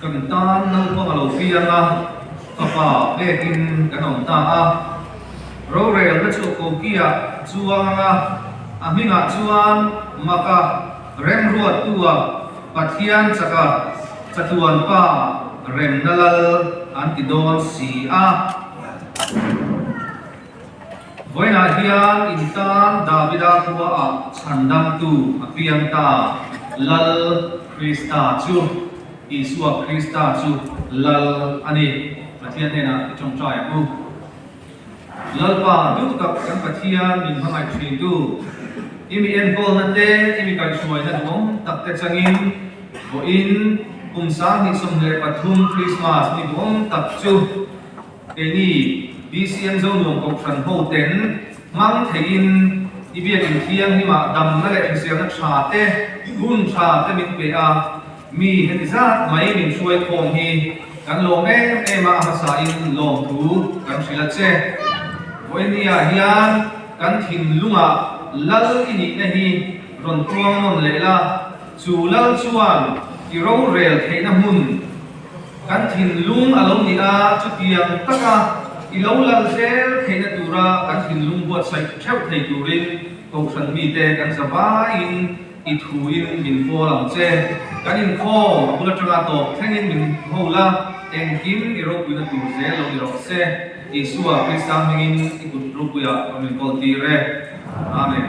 Kan tan naupang a lo piang a, fapa pekin kan awm ta a. Rorelna chu a kokiah a chuang ang a, a hmingah chuan Maka remruattua Pathian chaka chatuan pa remna lal an ti dawn si a. Vawiinah hian in tan Davida khuaah chhandamtu a piang ta, Lal Krista chu, Isua Krista chu Lal a ni. Pathian hnenah i tawngtai ang u. Lalpa, duh tak kan Pathian min hmangaih thintu, i mi enkawlna te, i mi kaihhruaina duhawm tak te changin vawiin kum 2023 Krismas ni duhawm tak chu Keini BCM Zonuam Kohhran ho ten hmang theiin i biakin thianghlimah damna leh hriselna tha te, hun tha te min pe a, mi heti zat mai min hruai khawm hi kan lawm em em a, a hmasain lawmthu kan hrilh a che. Vawinia hian kan thinlungah lal i nihna hi rawn tuang nawn leh la, chu lal chuan i rorel theihna hmun, Kan thinlung a lo ni a, chutiang taka i lo lal zel theihna tura kan thinlung buatsaih theuh thei turin Kohhran mite kan za vaiin i thuin min kawl ang che. Kan inkhawm a bul atanga tawp thlengin min ho la, engkim i ropuina tur zel lo ni rawh se. Isua Krista hmingin i kut ropuiah rawn min kawl tir e. Amen.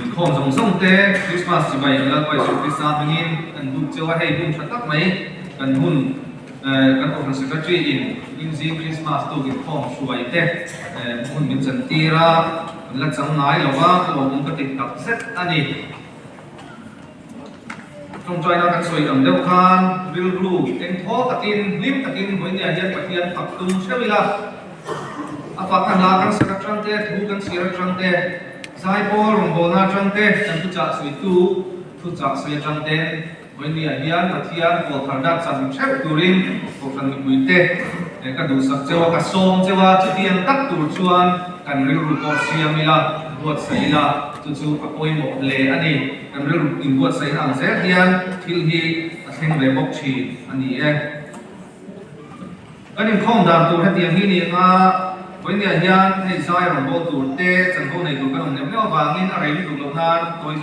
Inkhawm zawng zawng te Christmas chibai Lalpa Isua Krista hmingin kan buk cheu a, hei hun tha tak mai kan hun kan Kohhran Secretary in Inzing Christmas tuk inkhawm hruai te hun min chan tir a, kan la chang ngai lo va, ka lawmawm ka ti tak zet a ni. Tawngtaina kan sawi ang deuh khan rilru engthaw takin, hlim takin vawinia hian Pathian fak tum hreuh ila, a fakna hla kan sak atang te, thu kan chhiar atang te, zaipawl rawngbawlna atang te, kan thuchah sawitu thuchah sawi atang ten vawinia hian Pathian pawltharna chan hreuh turin Kohhran mipuite ka duhsak cheu a, ka sawm cheu a, chutiang tak tur chuan kan rilru pawh siam ila, buatsaih ila, chu chu a pawimawh hle a ni. Kan rilru inbuatsaihna ang zel hian thil hi a thleng ve bawk thin a ni e. Kan inkhawm dan tur hetiang hi ni anga vawinia hian hei zai rawn bawl tur te chanvo nei tur kan awm neuh neuh avangin a rei lutuk loh nan tawi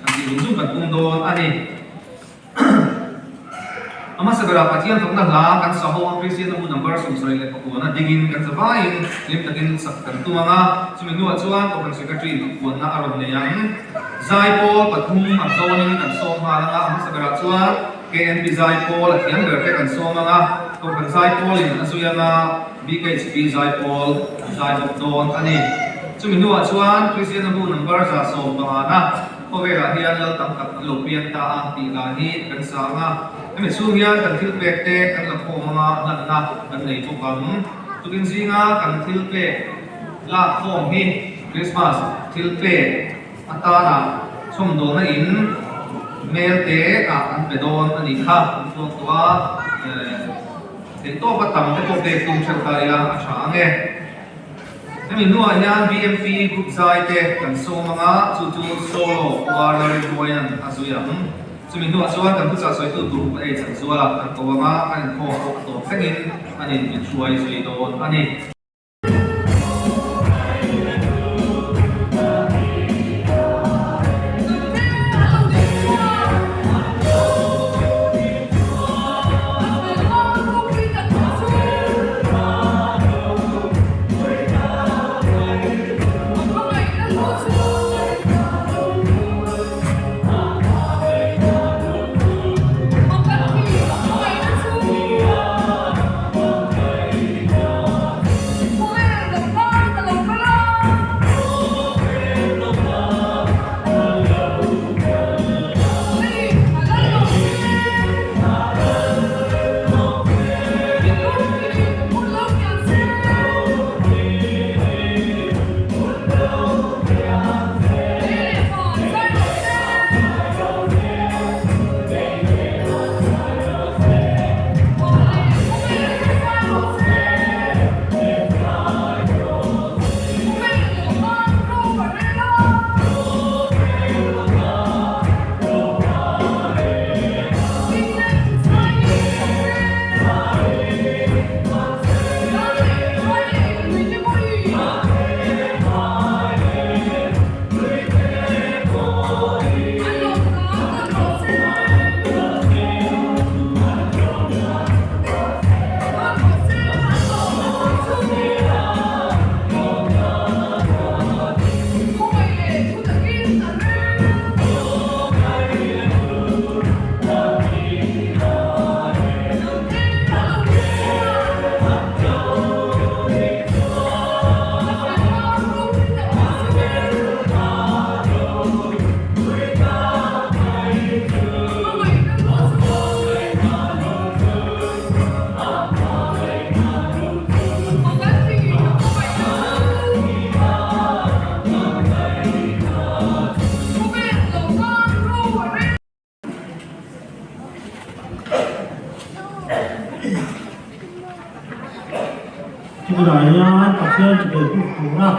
kan tih zung zung kan tum dawn a ni. A hmasa berah Pathian fakna hla kan sa ho a, Kristian a bu number 79 dingin kan za vaiin hlim takin sak kan tum ang a, chumi hnuah chuan Kohhran Secretary in puanna a rawn nei ang. Zaipawl pathum a zawnin kan sawm nghal ang a, a hmasa berah chuan KNP Zaipawl a thiam ber te kan sawm ang a, Kohhran Zaipawlin a zui ang a, BKHP Zaipawl a zai bawk dawn a ni. Chumi hnuah chuan Kristian a bu number 115 Khawvelah hian lal tam tak an lo piang ta a tih lah hi kan sang a, hemi chhung hian kan thil pek te kan la khawm anga hlanna kan nei bawk ang. Tukin zinga kan thil pek lak khawm hi Christmas thil pek atana chhawmdawlna in mail te ah an pe dawn a nih kha an tuang tawh a, theihtawpa tam te pawh pek tum theuh ta ila a tha ang e. Hemi hnuah hian BMP group zai te kan sawm ang a, chu chu solo Uarlarinmuaia'n a zui ang. Chumi hnuah chuan kan thuchah sawitu tur upa ei chan zuala kan ko ang a, kan inkhawm pawh a tawp thlengin an in min hruai zui dawn a ni. Tunah hian Pathian chibai buk tura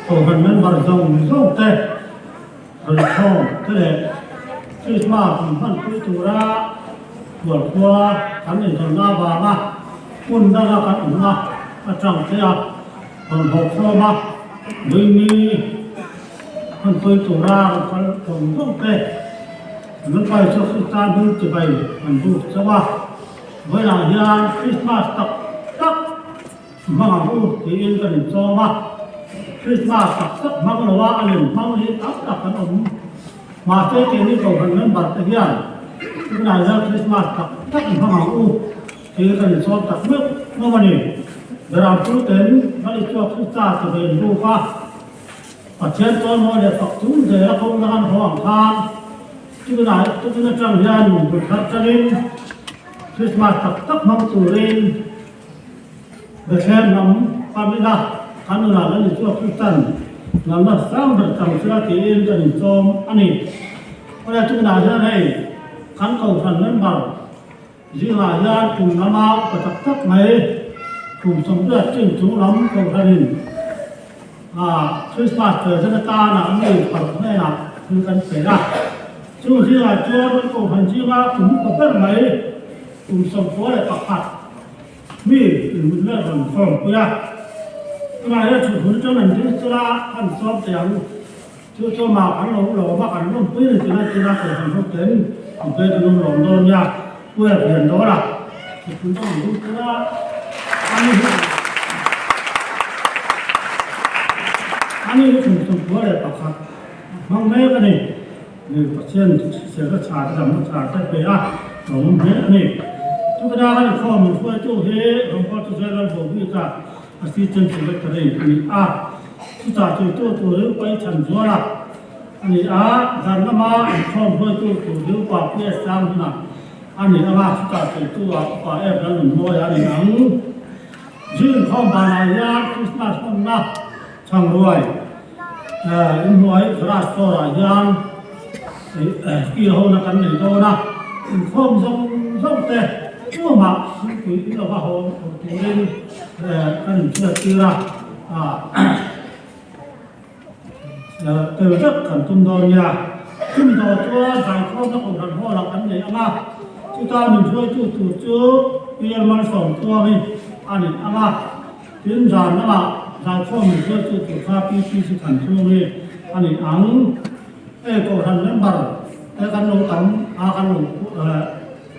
Kohhran member zawng zawng te rawn khawm te leh Krismas min hmanpui tura Khualkhua kan inzawmna avanga hmun danga kan awmna atang te a rawn haw khawm a, Buimi hmanpui tura rawn kal zawng zawng te Lalpa Isua Krista hming chibai an buk chauh a. Vawilah hian Krismas tak tak hmang ang u tiin kan inchawm a, Krismas tak tak hmang lo a a lem hmang hi tam tak kan awm. Mahse keini Kohhran member te hian tunah hian Krismas tak tak hmang ang u tiin kan inchawm tak meuh meuh a ni. Berampu ten Lal Isua Krista ti ve in buk a, Pathian chawimawi leh fak chung zel a kawng dang an haw ang khan Tunah tukin atang hian bul thar tangin Christmas tak tak hmang turin Bethlehem lam pan ila kan nunah Lal Isua Kristan lalna sang ber chang sila tiin kan inchawm a ni. Awle tunah hian hei kan kohhran member zingah hian kum lama upa tak tak mai kum 80 chin chung lam kohhranin Christmas present atana mi paruk hnenah thil kan pe a. Chu zingah chuan kan kohhran zinga kum upa ber mai kum 91 mi inhmun vel rawn khawmpui a. Tunah hian thuthun atang an ding chula kan sawm thei ang. Chu chu mah kan lo lawm a, kan lawmpui ni tina tina kohhran ho ten an pe kan awm lawm dawn nia, Pu Ep Lian Dawla thuthun atang an ding chula ani hi Ani hi kum 91 a hmang mek a ni. Ni Pathian hriselna chhar te damna chhar te pe a, a awm hle a ni. Chutah kan inkhawm min hruaitu hi Rawngbawltu General Bobika Assistant Secretary a ni a. Chutah tuitu tur hi Upa i chhan zual a a ni a, zan lama inkhawm hruaitu tur hi Upa PS Sang hunah a ni ang a, chutah tuitu ah Upa Ep Lalnunmawia a ni ang. Zing inkhawm banah hian Krismas hmanna Chhangruai inhnuai garage floor ah hian kil ho na kan nei dawn a, inkhawm zawng zawng te tumah thingpui in lova haw awm turin kan inchhiat tir a, tel vek kan tum dawn nia. Chumi dawr chuan zaikhawmna kohhran hall ah kan nei ang a, chuta min hruaitu tur chu Pi Malsawmtluangi a ni ang a. Tin, zan lamah zaikhawm min hruaitu tur kha PPC Thanchhung hi a ni ang. Hei Kohhran member te kan lo tam a, kan lo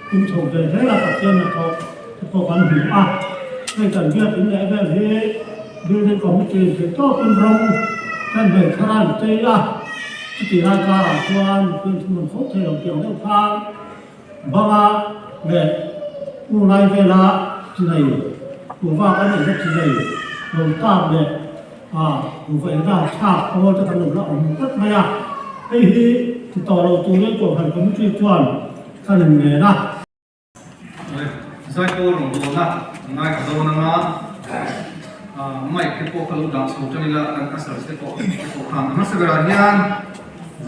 tum chho ve zel a, Pathian hnathawh te pawh kan hmu a. Hei kan biakin leh vel hi Building Committee in theih tawpin ram kan hmei thar a an chei a, chutih lai karah chuan mipui an thunun fo thei lo tih ang deuh khan Banga leh U lai vela chinei, kuhva kan ei na chinei lo tap leh kuhva ei na thlak pawl te kan lo la awm tlat mai a, hei hi ti tawh lo turin Kohhran Committee chuan kan in ngen a. Zaipawl rawngbawlna ngai ka dawn anga mic te pawh ka lo dah chho tang ila kan ushers te pawh te pawh khan a hmasa berah hian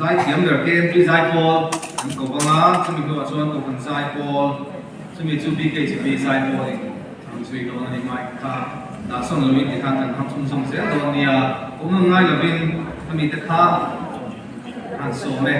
Zaithiam ber KMP Zaipawl an ko vang a, chumi hnuah chuan Kohhran Zaipawl, chumi chu BKGP Zaipawl in an zui dawn a ni. Mic kha dah sawn loin tikhan kan hmang chhunzawm zel dawn nia, awm ang ngai lovin khami te kha han sawm e.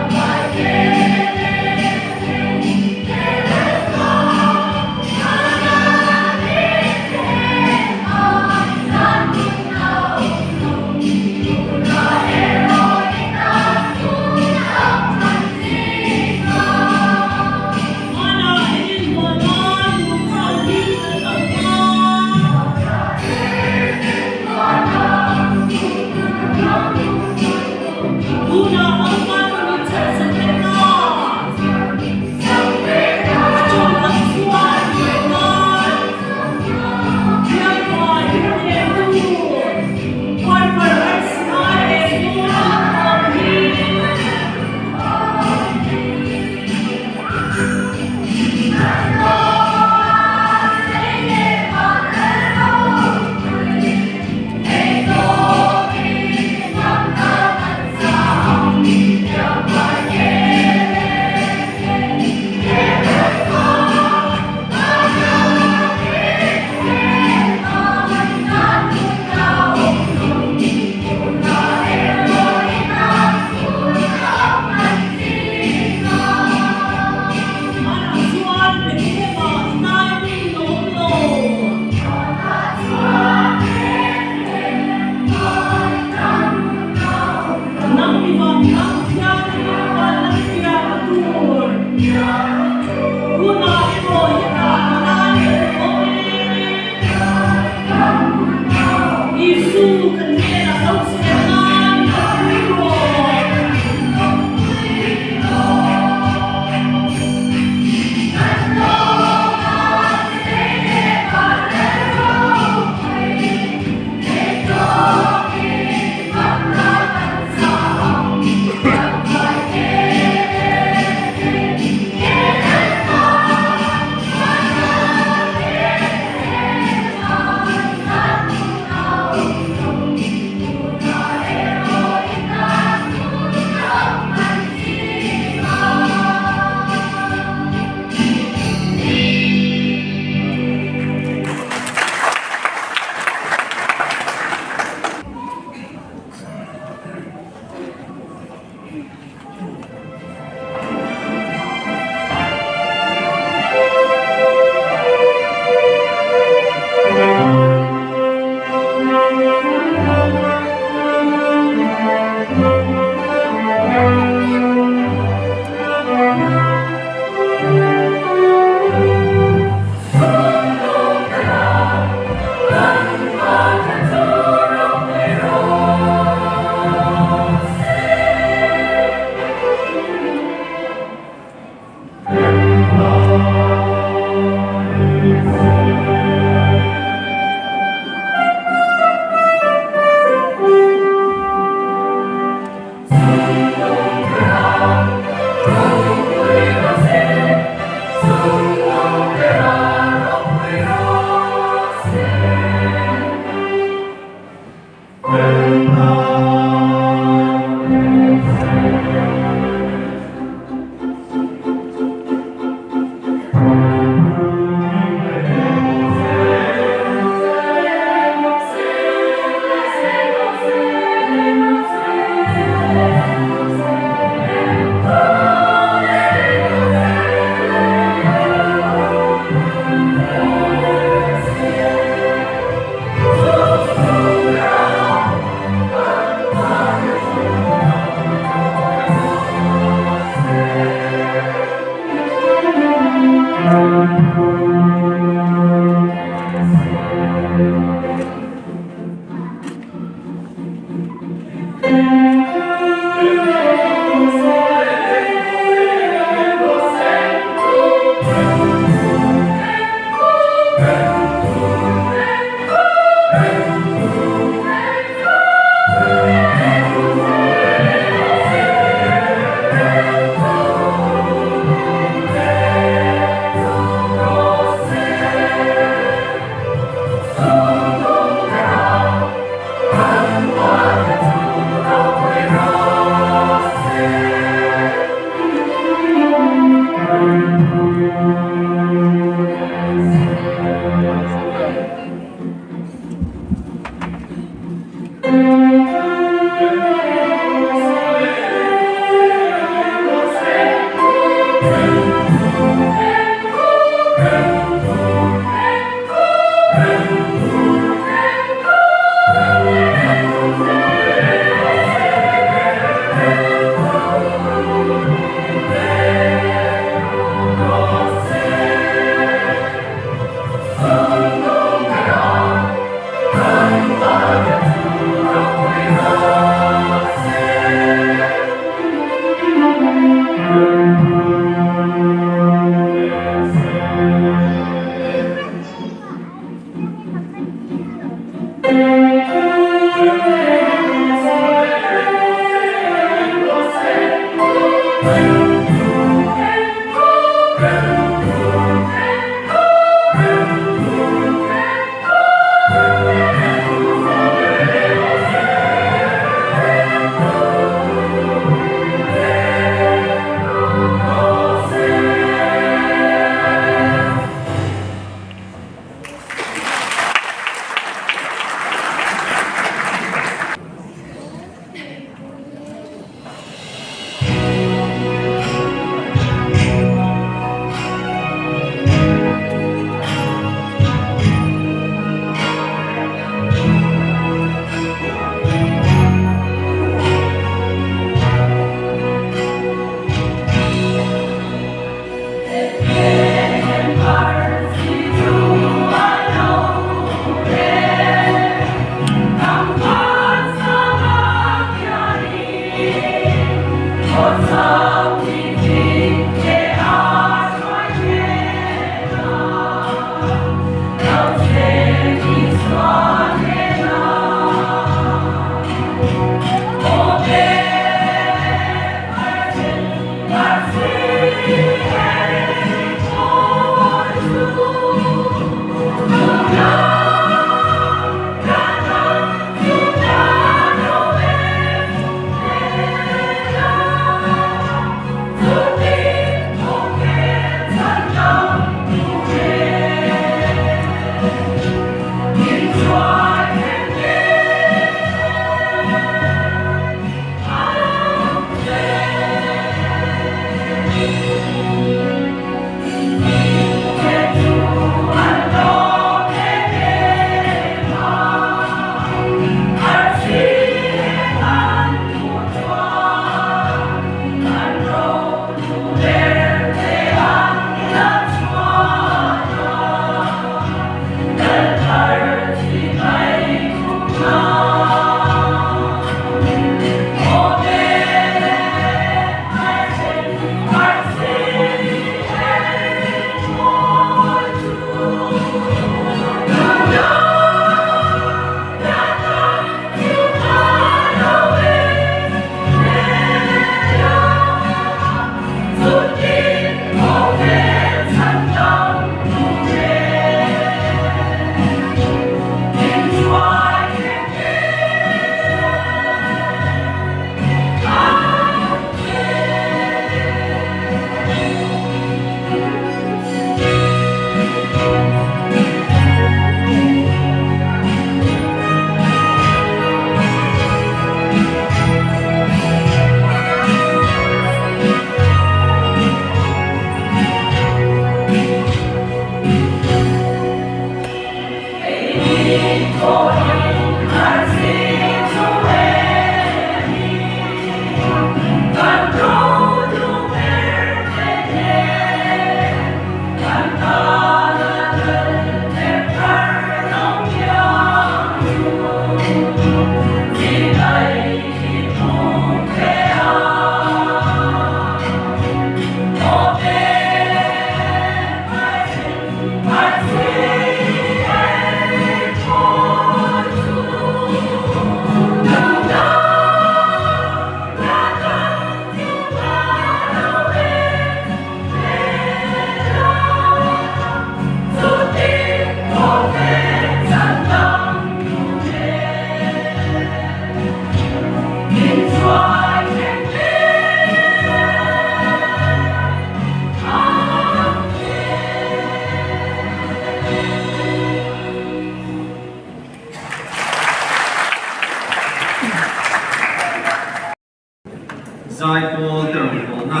Zaipawl te rawn pawlna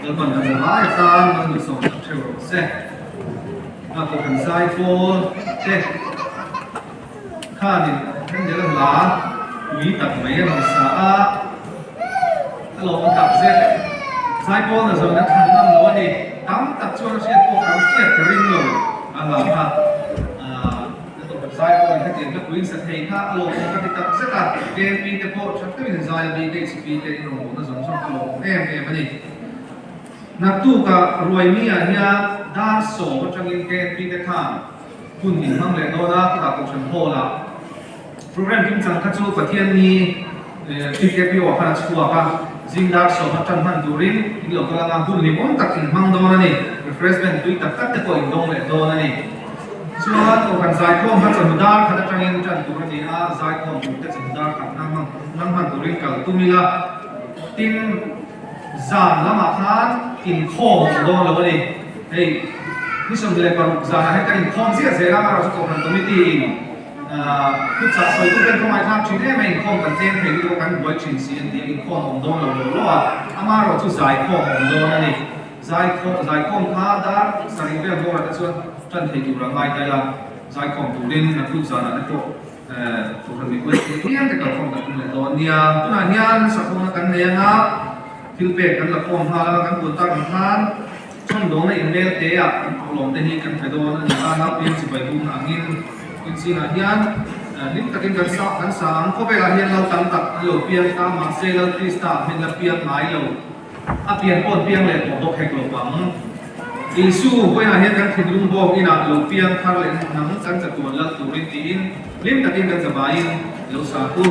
Lalpan kan za lai atan an nuihsawm tak theuh rawh se. Nghak pawh kan zaipawl te khanin Hendela hla pui tak mai a rawn sa a, a lawm tak zet. Zaipawl na zawhna thlan ngam lo a ni. Tam tak chuan a hriat pawh kan hriat ka ring lo a hla kha. Ka tawp zai pawhin hetiang ka puin sa thei kha a lawmawm ka ti tak zet a, KMP te pawh tha deuhin zai a mi te HP te in rawngbawlna zawng zawng ka lawmawm em em a ni. Naktuk-ah Ruaimi-ah hian dar sawm atangin KMP te khan hun min hmang leh dawn a, khutah Kohhran Hall-ah program kimchang kha chu Pathianni PKPO ah khan a chhuak a, zing dar sawm atan hman turin in lo kal anga hun hlimawm tak in hmang dawn a ni, refreshment tui tak tak te pawh in dawng leh dawn a ni. Chuan Kohhran zaikhawm kha chawhnu dar khat atangin tan tur a ni a, zaikhawm tur te chawhnu dar khat nang hman turin kal tum ila, tin zan lamah khan inkhawm a awm dawn lo a ni. Hei ni 16 zanah hian kan inkhawm ziah zel a, amaherawhchu Kohhran Committee in Kutchah sawitu ten khawngaih thlak thin em a, inkhawm kan tlem thei lutuk a, kan buai thin si an ti a, inkhawm a awm dawn lo lo lo a, amaherawhchu zaikhawm a awm dawn a ni. Zaikhawm zaikhawm kha dar sarih vel bawrah te chuan tan thei tur a ngai ta ila, zaikhawm turin naktuk zanah te pawh Kohhran mipui hian te kalkhawm kan tum leh dawn nia. Tunah hian sakhawmna kan nei anga thil pek kan la khawm nghal a, kan kut tak ang khan chhawmdawlna inmel te ah kan thawhlawm te hi kan pe dawn a ni a, naupiang chibai bumna angin in zingah hian hlim takin kan sa kan sa ang. Khawvelah hian lal tam tak an lo piang ta, mahse Lal Krista hmin la piang ngai lo. A pian pawh an piang leh tawh bawk hek lo vang. Isu vawiinah hian kan thinlung bawk inah lo piang thar leh nang kan chatuan lal turin tiin hlim takin kan zavaiin lo sa tu.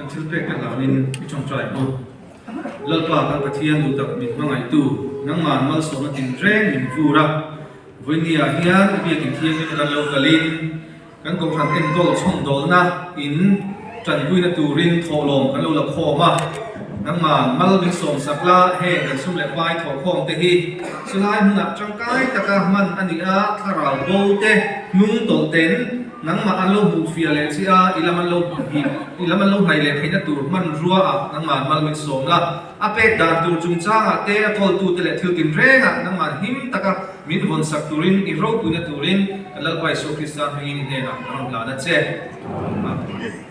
Kan thil pek te hlanin i tawngtai ang u. Lalpa kan Pathian duh tak min hmangaihtu, nangman malsawmna tinreng min vur a. Vawinia hian i biakin thiangin kan lo kalin kan kohhran enkawl chhawmdawlna in tanpuina turin thawhlawm kan lo la khawm a. Nangman mal min sawmsak la, heng kan sum leh pai thawhkhawm te hi chulai hmunah tangkai taka hman a ni a, thlarau bo te hnung tawlh ten Nangmah an lo hmuh fiah leh che a, i lam an lo hmuh i lam an lo hnaih leh theihna tur hmanrua ah nangmah mal min sawm la. A pek dan tur chungchangah te, a kawltute leh thil tinrengah nangmah him taka min vawnsak turin, i ropuina turin kan Lalpa Isua Krista hmingin i hnenah ka rawn hlan a che. Amen.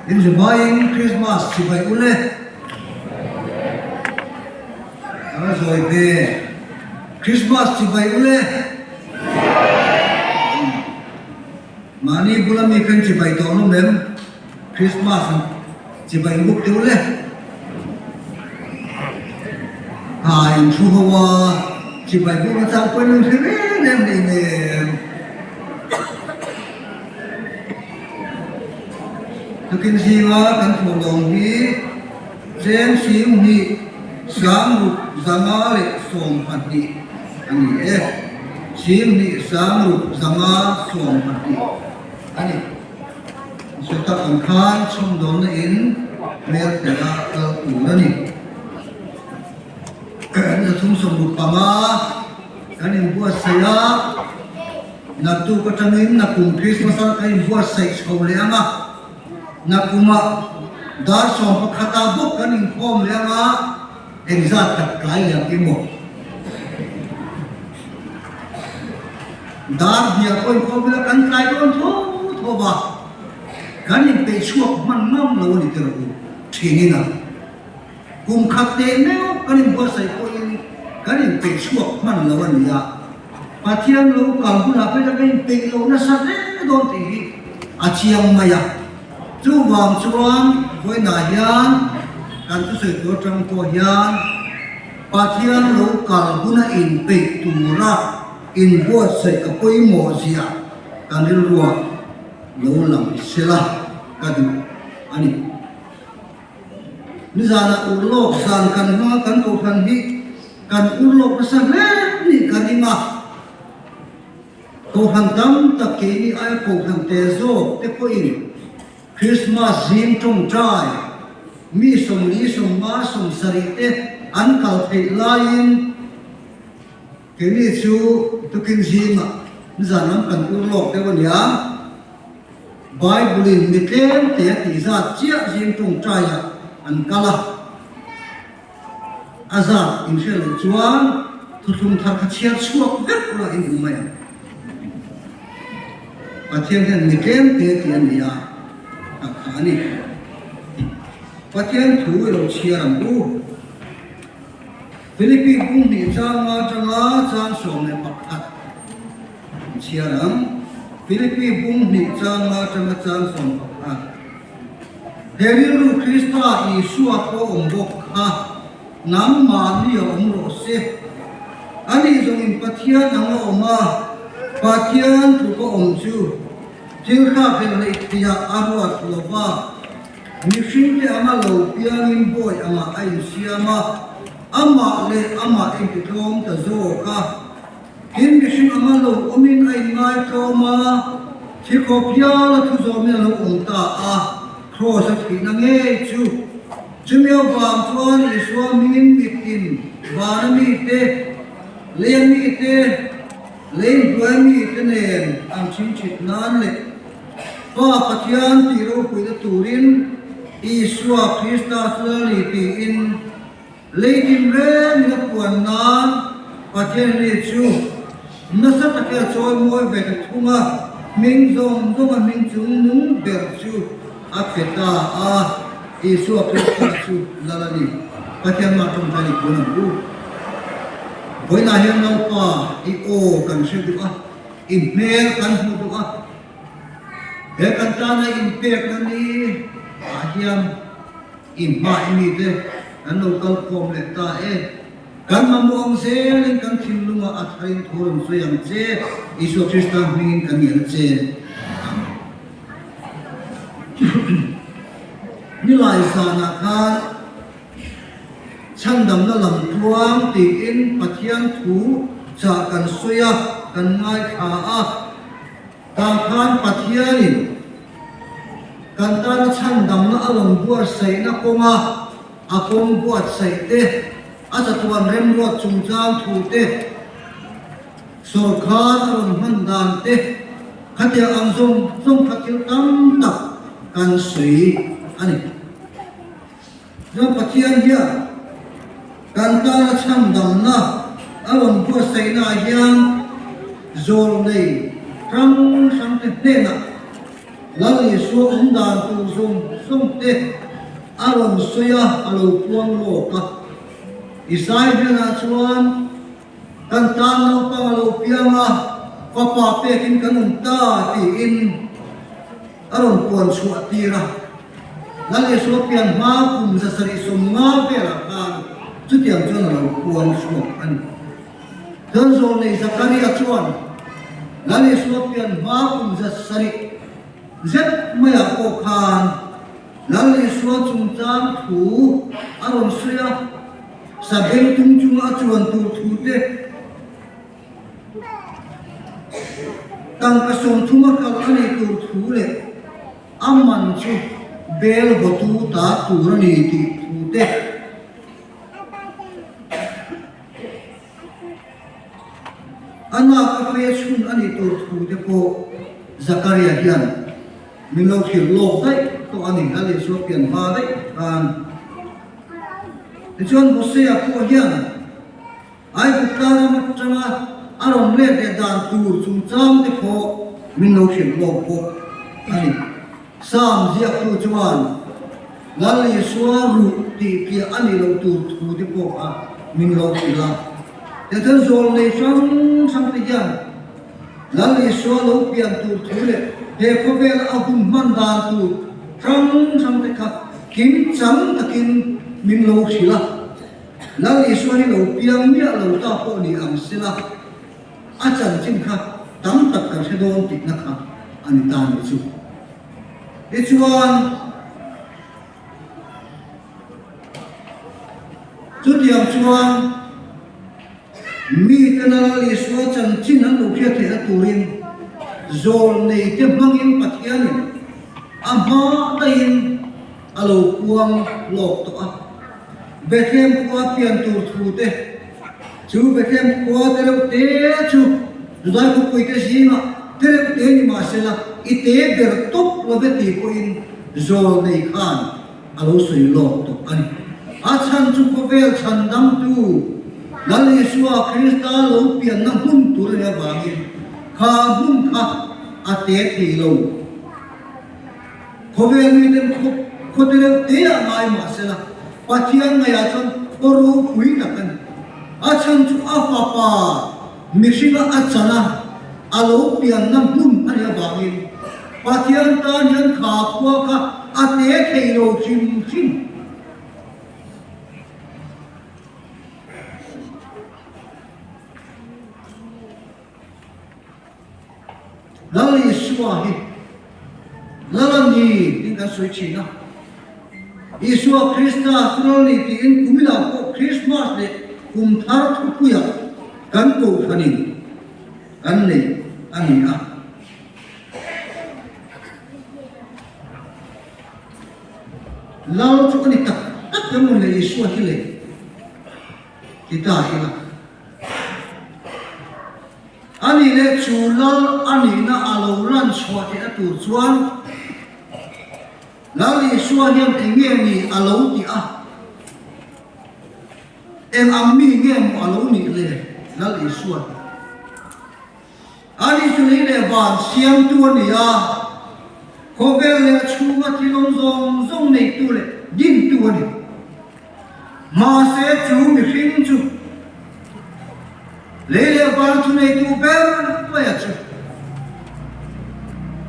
Inzumaiin Krismas chibai u le. A va zawi ve. Krismas chibai u le. Mahni bula mi khan chibai tawh hlawm em? Krismas chibai buk teh u le. Ha in thu ho a, chibai buk a chang pawn in hre reng reng hlei nem. Tukin zinga kan thawhlawm hi cheng 27 627 a ni e. Singhnih 6500 a ni. Sawi tak ang khan chhawmdawnna in hmel tela kal tur a ni. 365 kan inbuatsaih a, naktuk atangin nakum Krismas a kan inbuatsaih chho leh ang a, nakumah dar 11 ah bawk kan inkhawm leh ang a, engzat tak tlai leh ang emaw? Dar hnial pawh inkhawm ila kan tlai dawn tho tho va, kan inpeih chhuak hman ngam lo a ni tiraw u thin ina. Kum khat teh meuh kan inbuatsaih pawhin kan inpeih chhuak hman lo a ni a, Pathian lo kal hunah phei chuan kan inpeih lo nasa hle dawn tih hi a chiang mai a. Chuvang chuan vawiinah hian kan thusawi tur atang pawh hian Pathian lo kal huna inpeih tura inbuatsaih a pawimawh zia kan rilruah lo lang sela ka duh a ni. Nizanah urlawk zan kan hmanga kan kohhran hi kan urlawk nasa hle nih ka ring a. Kohhran tam tak keini aia kohhran te zawk te pawhin Krismas zing tawngtai mi 40 50 70 te an kal theih laiin keini chu tukin zingah nizan lam kan urlawk deuh a nia. Bible-in mi tlem te a tih zat chiah zing tawngtaiah an kal a, a zat in hriat loh chuan thuthlung thar kha chhiar chhuak vek ula in hmu mai ang. Pathian hian mi tlem te tih a ni a, tak kha a ni. Pathian thu i lo chhiar ang u. Philippi bung hnih chang atanga chang 11. Chhiar ang, Philippi bung hnih chang atanga chang 11. He rilru Krista Isua pawh awm bawk kha nangmahni a awm rawh se. Ani zawngin Pathian ang a awm a, Pathian tluk a awm chu thil thlakhlelh neih theihah a ruat lo va, mihringte anga lo piangin bawi angah a insiam a, amah leh amah intitlawm ta zawk a. Tin, mihring anga lo awmin a inngai tlawm a, thi khawp hial a thu zawmin a lo awm ta a, Kraws a thihna ngei chu. Chumi avang chuan Isua hmingin mitin, vana mite, leia mite, lei hnuai mite nen an chhingchhit nan leh Pa Pathian tih ropuina turin Isua Krista chu Lal ni tiin, Lei tinrengin a puan nan Pathian ri chu nasa taka a chawi mawi ve ta thung a, hming zawng zawng a hming chung nung ber chu a pe ta a, Isua Krista chu Lal a ni. Pathian mah tawngtai ni puan ang u. Vawiinah hian Lalpa i aw kan hre duh a, i hmel kan hmu duh a, he kan tana inpekna ni ah hian, I hmai mite kan lo kal khawm leh ta e. Kan mamawh ang zelin kan thinlungah a tharin thu rawn sawi ang che, Isua Krista hmingin kan ngen a che. Amen. Nilai zanah khan chhandamna lam tluang tiin Pathian thu chah kan sawi a, kan ngaithla a. Tah khan Pathianin kan tana chhandamna a rawn buatsaihna kawnga a kawng buatsaih te, a chatuan remruat chungchang thu te, sawrkhar a rawn hman dan te, khatiang ang zawng zawng kha thil tam tak kan sawi a ni. Chuan Pathian hian kan tana chhandamna a rawn buatsaihnaah hian zawl nei hrang hrangte hnenah Lal Isua awm dan tur zawng zawng te a rawn sawi a, a lo puang lawk a. Isai hnenah chuan kan tan naupang a lo piang a, fapa pekin kan awm ta tiin a rawn puan chhuah tir a. Lal Isua pian hma kum 750 velah khan chutiang chuan a lo puang chhuak a ni. Chuan zawlnei Zakaria chuan Lal Isua pian hma kum 700 zet maiah pawh khan Lal Isua chungchang thu a rawn sawi a, sabengtung chunga a chuan tur thu te. Tangka 30 a kal a nih tur thu leh a man chu bel vawtu ta tur a ni tih thu te. A nak a fe chhun a nih tur thu te pawh Zakaria hian min lo hrilh lawk daih tawh a ni, a Isua pian hma daih khan. Tichuan Hosea pawh hian Aigupta ram atanga a rawn let leh dan tur chungchang te pawh min lo hrilh lawk bawk a ni. Psalm ziaktu chuan Lal Isua ruh tih piah a nih loh tur thu te pawh kha min lo hrilh a. Tichuan zawl nei hrang hrang te hian Lal Isua lo pian tur thu leh he khawvela a hun hman dan tur hrang hrang te kha kimchang takin min lo hrilh a. Lal Isua hi lo piang miah lo ta pawh ni ang sela a chanchin kha tam tak kan hre dawn tihna kha a ni ta nih chu. Tichuan, chutiang chuan mite Lal Isua chanchin an lo hriat theihna turin zawlneite hmangin Pathianin a hma daihin a lo puang lawk tawh a. Bethlehem khua pian tur thu te, chu Bethlehem khua te reuh te chu Judai khawpui te zingah te reuh te ni mah sela i te ber tawp lo ve tih pawhin zawl nei khan a lo sawi lawk tawh a ni. A chhan chu khawvel chhandamtu Lal Isua Krista lo pianna hmun tur a nih avangin kha hmun kha a te thei lo. Khawvel miten khaw te reuh te ah ngai mah sela, Pathian ngaihah chuan khaw ropui tak a ni. A chhan chu a fapa mihringa a chan a, a lo pianna hmun a nih avangin Pathian tan hian kha khua kha a te thei lo hrim hrim. Lal Isua hi Lal a ni tiin kan sawi thin a. Isua Krista chu Lal a ni tiin kuminah pawh Krismas leh kum thar thupuiah kan kohhranin kan nei a ni a. Lal chu a ni tak tak emaw le Isua hi le ti ta ila. A nih leh chu Lal a nihna a lo lan chhuah theihna tur chuan Lal Isua hian eng nge ni a lo tih a, eng ang mi nge maw a lo nih le Lal Isua hi? A nih chu lei leh van siamtu a ni a, khawvel leh a chhunga thil awm zawng zawng neitu leh dintu a ni. Mahse chu mihring chu lei leh van thuneitu ber maia chu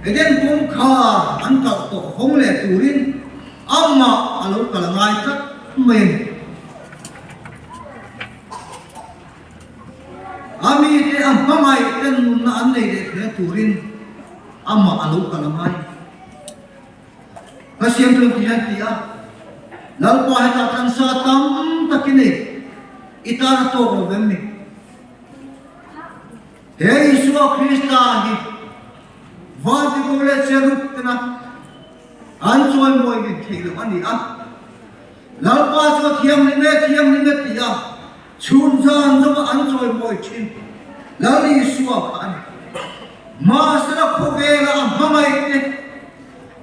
Eden kawngkhar an kalh tawh hawng leh turin amah a lo kal a ngai tlat mai a ni. A mite a hmangaih ten nunna an nei leh theihna turin amah a lo kal a ngai. Ka siam chuan ti hian ti a, Lalpa hetah thlansa tam tak i nei, i tan a tawk lo vem ni? He Isua Krista hi Vantirhkoh leh Cherub tena an chawimawi rin theih loh a ni a, Lalpa chu a thianghlim e, thianghlim e ti a chhun zan zawma an chawimawi thin Lal Isua kha a ni. Mahsela khawvela a hmangaih te,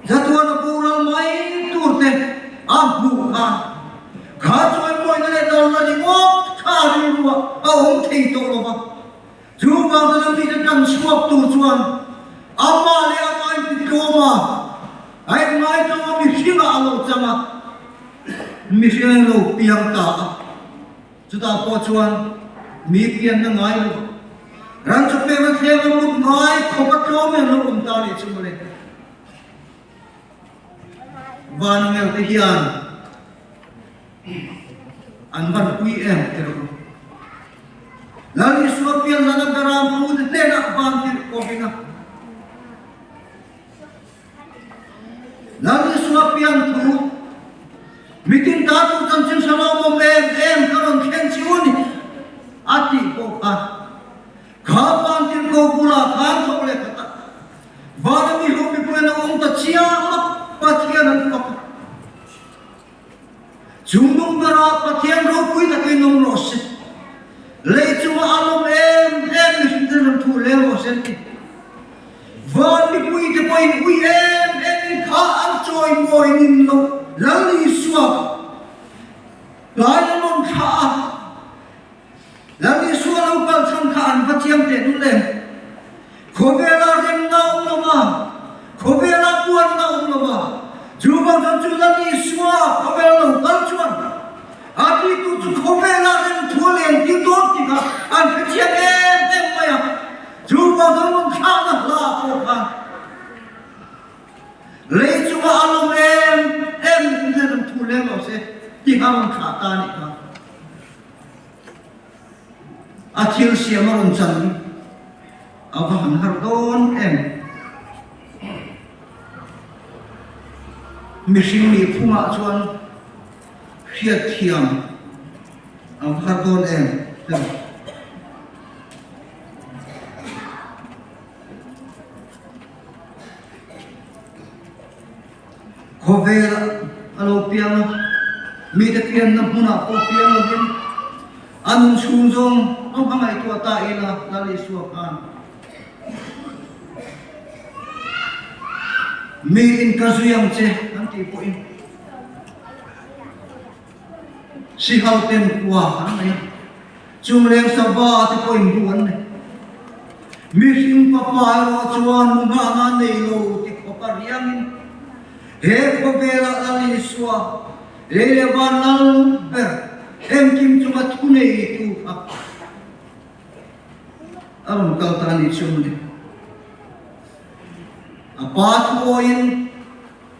Zatuana boral mai tur te a hmuh khan kha chawimawina leh lalna ringawt kha a rilruah a awm thei tawh lo va. Chu vang chuan a mite tan chhuak tur chuan amah leh amah in titlawm a, a inngaitawng a mihringah a lo chang a, mihring a lo piang ta a. Chutah pawh chuan mi pianna ngai lo, ran chu peng a thleng a mut ngai khawp a tlawm em lo awm ta nih chu mawle. Vanangel te hian an van pui em ti rawh u. Lal Isua pian zana Beram pu te hnenah van tirh pawhin a. Lal Isua pian thu mitin ta tur chanchin hre lawmawm em em ka rawn thlen chi u ni a tih pawh kha kha van tirh. Tirhkoh bulah khan thawk leh khat a, Vana mi ho mipui an lo awm ta chiang a, Pathian an fak a. Chung nung berah Pathian ropui takin awm rawh se. Lei chunga a lawm em em mihring ten rawn thu leng rawh se an ti. Van mipui te pawhin ui em em in kha an chawi mawi nin lo Lal Isua tlai an rawn thlah a. Lal Isua lo kal chhan kha an va chiang teh dul em? Khawvela remna awm lo va, khawvela puanna awm lo va, chuvang chuan chu Lal Isua khawvela lo kal chuan a titu chu khawvela remthu a len tir dawn tih kha an hre chiang em em mai a, chuvang chuan rawn thlahna hla pawh khan lei chunga a lawm em em mipui remthu leng lo se tih kha rawn thlah ta a nih kha. A thil siam a rawn chan a va han har dawn em? Mihring nih phungah chuan hriatthiam a va har dawn em? Khawvel a lo piang a, mite pianna hmunah pawh piang lovin a nun chhung zawng a hma ngaihtuah ta ila Lal Isua khan mi in ka zui ang che an tih pawhin Sihal ten kua an nei a, chungleng sava te pawhin bu an nei. Mihring fapa erawh chuan mu nghahna nei lo ti khawp a riangin he khawvelah Lal Isua lei leh van lal ber engkim chunga thu neitu kha a rawn kal ta a nih chu mawni. A pa thuawiin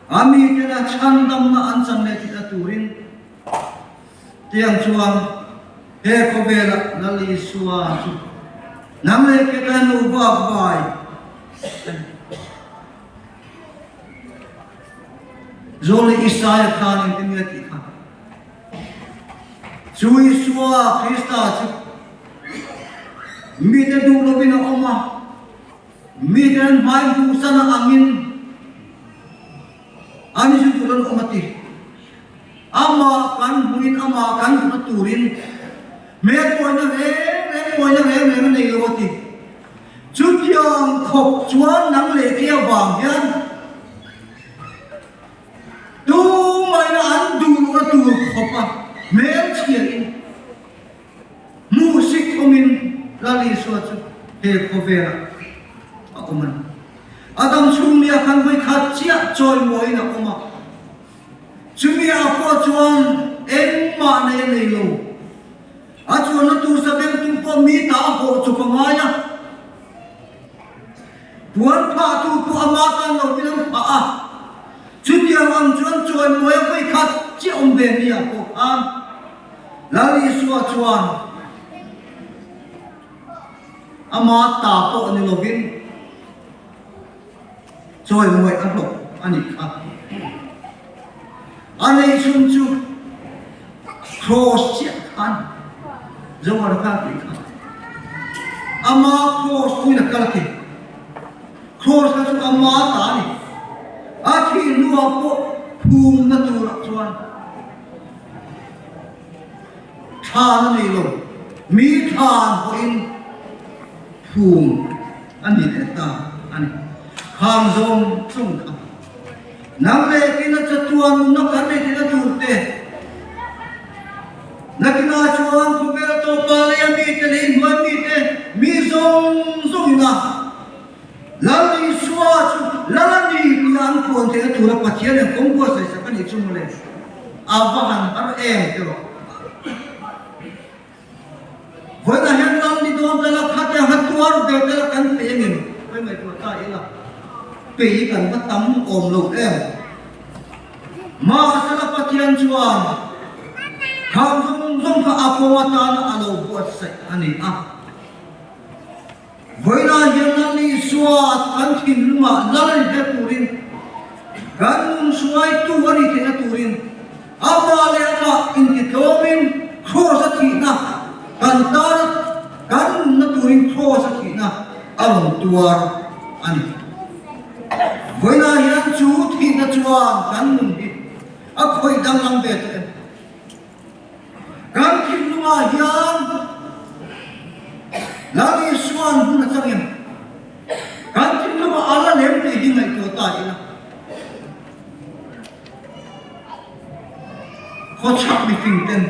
A mitena chhandamna an chan leh thihna turin tiang chuan he khawvelah Lal Isua chu nang leh ke tan lo vak vai a ni. Zawlni Isaia khan engtin nge a tih kha? Chu Isua Krista chu mite duh lovin a awm a. Mite an hmai hmuhsan a angin an zu tur an awm a ti. Amah kan hmuhin amah kan hmuhna turin hmel mawina reng reng mawina reng reng a nei lo a ti. Chutiang khawp chuan nang leh ke avang hian tumaina an duh lohna tur khawpa hmel chhiahin Hmuhsik awmin Lal Isua chu he khawvelah a awm a ni. A dam chhung nia khan vawi khat chiah chawimawiin a awm a, chumi ah pawh chuan engmah nei a nei lo. A chuanna tur sabeng tum pawh mi ta a hawh chawp a ngai a, puan phah tu pawh ama tan lo in an phah a, chutiang ang chuan chawimawi a vawi khat chiah awm ve nia pawh khan Lal Isua chuan ama ta pawh ni lovin chawimawi a hlawk a nih kha. A neihchhun chu Kraws chiah kha a ni. Zohar kha a tih kha. Ama kraws puiin a kal a ti. Kraws kha chu ama ta a ni. A thih hnuah pawh phumna turah chuan Thlan a nei lo, mi thlan pawhin phum a ni leh ta a ni. Khang zawng zawng kha nang leh kina chatuan nunna kan nei theihna tur te, nakinah chuan khawvel tawpa leia mite leh inhnuai mite mi zawng zawngin a Lal Isua chu Lal a ni tih an puan theihna tura Pathian in kawng buatsaih sak a nih chu mawle, a va han har em ti rawh. Vawiinah hian Lal ni dawn ta la, khate a tuar ve ta la kan peih engem? Hawi ngaihtuah ta ila, peih kan va tam awm lo em? Mahsela Pathian chuan khang zawng zawng kha a kawng atana a lo buatsaih a ni a. Vawiinah hian Lal Isua kan thinlungah lal a ni theihna turin, kan nun hruaitu a ni theihna turin amah leh amah intitlawmin Kraws a thihna kan tana kan nunna turin Kraws a thihna a. rawn tuar a ni. Vawiinah hian chu thihna chuan kan nun hi a khawih danglam ve tawh em? Kan thinlungah hian Lal Isua'n hmun a chang em? Kan thinlungah a la lem tih hi ngaihtuah ta ila. Khawchhak mifing ten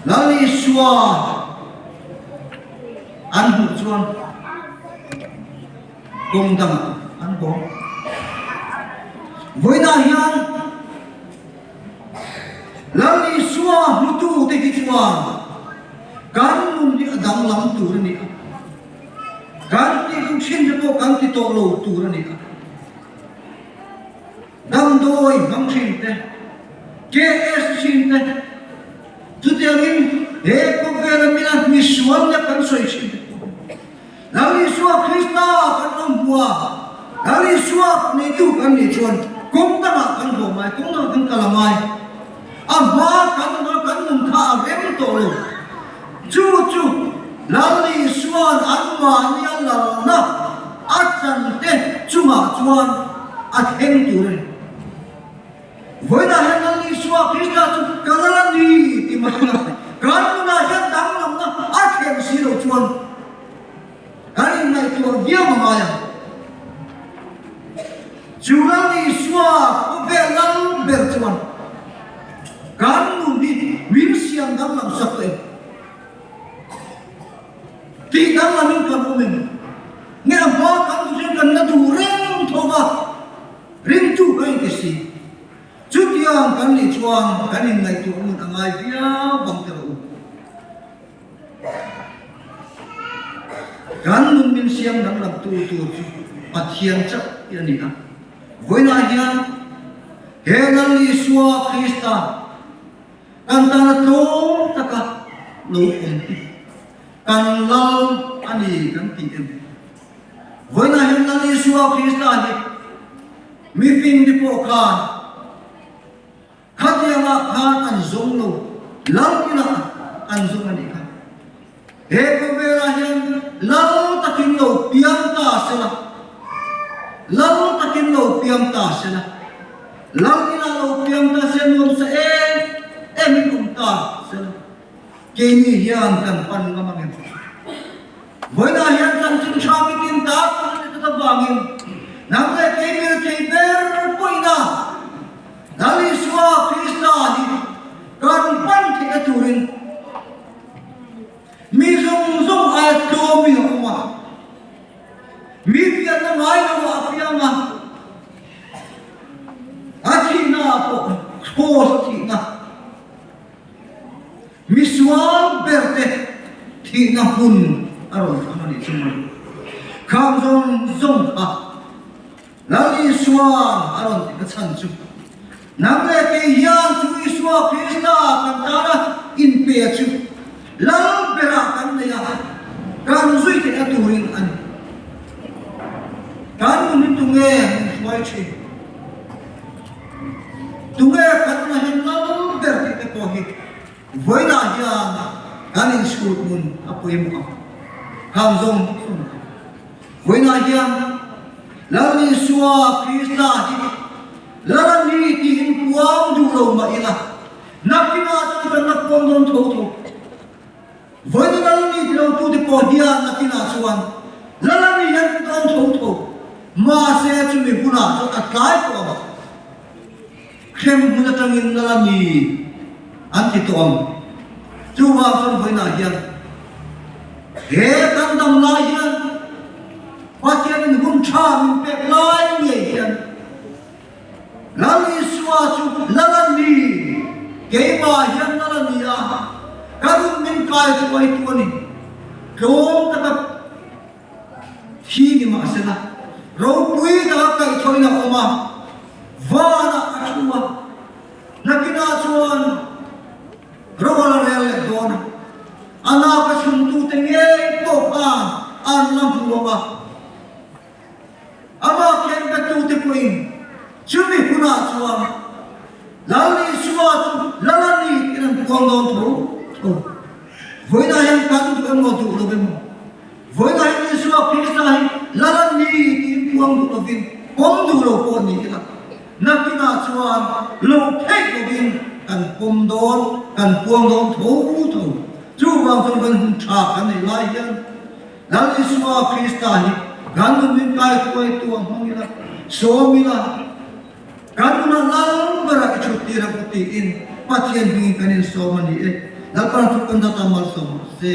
Lal Isua an hmuh chuan kawng dangah an bawm. Vawiinah hian Lal Isua hmutu te hi chuan kan nun hi a danglam tur a ni a, kan tih duh thin te pawh kan ti tawh lo tur a ni a. Damdawi hmang thin te, KS thin te, chutiangin he khawvela mila misual leh kan sawi thin te pawh Lal Isua Krista kan lo hmu a, Lal Isua neitu kan nih chuan kawng dangah kan haw ngai, kawng dangah kan kal a ngai. A hma kan hma kan nun kha a rem tawh lo. Chu chu Lal Isua'n anmahni a lalna a chante chungah chuan a thleng tur a ni. Vawiinah hian Lal Isua Krista chu ka lal a ni ti mai ila, kan nunah hian danglamna a thleng si lo chuan kan inngaihtuah viau a ngai ang. Chu Lal Isua khawvel lal ber chuan kan nun hi min siam danglam sak tawh em? Tih danglamin kan awm em? Nge a hma kan duh hian kan la duh reng tho va, ringtu ka inti si. Chutiang kan nih chuan kan inngaihtuah ngun a ngai viau vang teh rawh u. Kan nun min siam danglam tu tur chu Pathian chauh hi a ni a. Vawiinah hian he Lal Isua Krista kan tana tlawm taka lo awm hi kan Lal a ni kan ti em? Vawiinah hian Lal Isua Krista hi mifing te pawh khan Khatiangah khan an zawng lo, lal inah an zawng a nih kha. He khawvelah hian lal takin lo piang ta se la, lal takin lo piang ta se la, lal inah lo piang ta se nuam sa em em in awm ta se la, keini hian kan pan ngam ang em? Vawiinah hian chanchin tha mitin ta tur a ni tlat avangin nang leh kei mil thei ber pawhin a Lal Isua Krista hi kan pan theihna turin mi zawng zawng aia tlawmin a awm a, mi pianna ngai loah a piang a, a thihna ah pawh kraws a thihna. Misual berte thihna hmun a rawn thlang a nih chu mawle. Khang zawng zawng kha Lal Isua'n a rawn tih na chhan chu, Nang leh kei hian chu Isua Krista kan tana inpe chu Lal berah kan nei a, kan zui theihna turin a ni. Kan nun hi tunge min hruai thin? Tunge kan la hem lal ber tih te pawh hi vawiinah hian kan inchhut hmun a pawimawh ang. Khang zawng zawng kha vawiinah hian Lal Isua Krista hi Lal a ni tiin puang duh lo mah ila, nakinah chuan kan la puang dawn tho tho. Vawiina Lal a ni ti lo tute pawh hian nakinah chuan Lal a ni hian kan dawn tho tho. Mahse chumi hunah chuan a tlai tawh ang. Hrem hmun atangin Lal a ni an ti tawh ang. Chuvang chuan vawiinah hian he kan dam lai hian Pathianin hun tha min pek lai ngei hian Lal Isua chu Lal a ni, keimah hian Lal a ni a, ka nun min kai chuai tu a ni. Tlawm taka thi ni mah sela, ropui taka kaihthawhin a awm a, vanah a thu a, nakinah chuan ro a la rel leh dawn a, a naka chhungtute ngei pawh khan an la hmu ang a. Amah khengbetute pawhin chumi hunah chuan Lal Isua chu Lal a ni tiin an puang dawn tho tho. Vawiinah hian kan duh emaw duh lo emaw, vawiinah hian. Isua Krista hi Lal a ni tiin puang duh lovin pawm duh lo pawh ni ila, nakinah chuan lo theih lovin kan pawm dawn, kan puang dawn tho tho. Chuvang chuan kan hun tha kan neih lai hian Lal Isua Krista hi kan nun min kaihruaitu a hmang ila, sawm ila, Kan nunah lal berah i thut tir ang u tiin Pathian hmingin kan insawm a ni e. Lalpan thu kan data malsawm rawh se.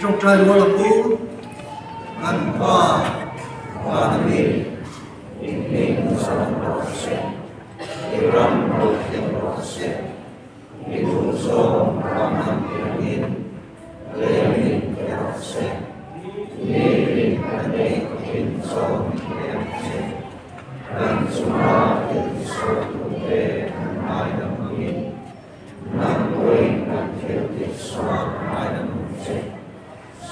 Ṭawngṭai rual ang u, kan Pa Vana mi, i hming chawm rawh se, i ram lo thleng rawh se, i duhzawng vanram piangin lengin pe rawh se, nitin kan ei thin chawm i pe ang che, kan chunga thil tisualtute kan ngaidam angin. Nang pawhin kan thil tih sual ngai la nung che,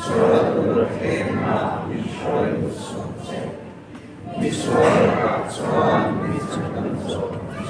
sual tur thlemna min hruai lut suak che. Mi sual lakah chuan mi chu kan zawk ang.